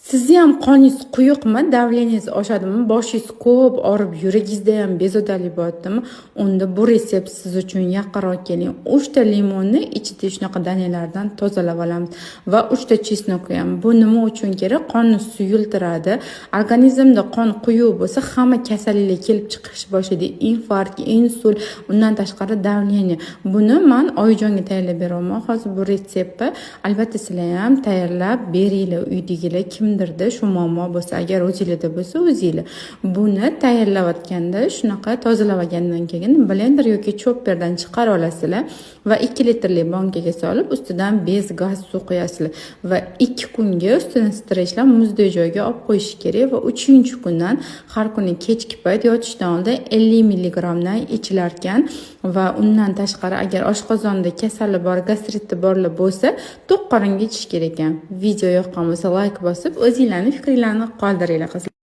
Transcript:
Sizni ham qoningiz quyuqmi, давление ngiz oshadimi, boshingiz ko'p og'rib, yuragingizda ham bezovtalik bo'lyaptimi? Unda bu retsept siz uchun, yaqinroq keling. 3 ta limonni ichida shunaqa danalardan tozalab olamiz va 3 ta чеснок ham. Bu nima uchun kerak? Qonni suyultiradi. Organizmda qon quyuq bo'lsa, hamma kasalliklar kelib chiqish boshlaydi: infarkt, insult, undan tashqari давление. Buni man oyijonga tayyorlab beryapman hozir bu retseptni. Albatta, sizlar ham tayyorlab beringlar uydagilar, kimdirda shu muammo bo'lsa, agar o'zinglarda bo'lsa, o'zinglar. Buni tayyorlayotganda shunaqa tozalab olgandan keyin blender yoki chopperdan chiqarib olasizlar va 2 litrli bankaga solib, ustidan без gaz suv quyasizlar va 2 kunga ustini ishlab, muzdek joyga olib qo'yish kerak va uchinchi kundan har kuni kechki payt yotishdan oldin 50 milligrammdan ichilarkan. Va undan tashqari, agar oshqozonda kasali bor, gastriti borlar bo'lsa, to'q qoringa ichish kerak ekan. Video yoqqan bo'lsa, layk bosib, o'zinglarni fikringlarni qoldiringlar, qizlar.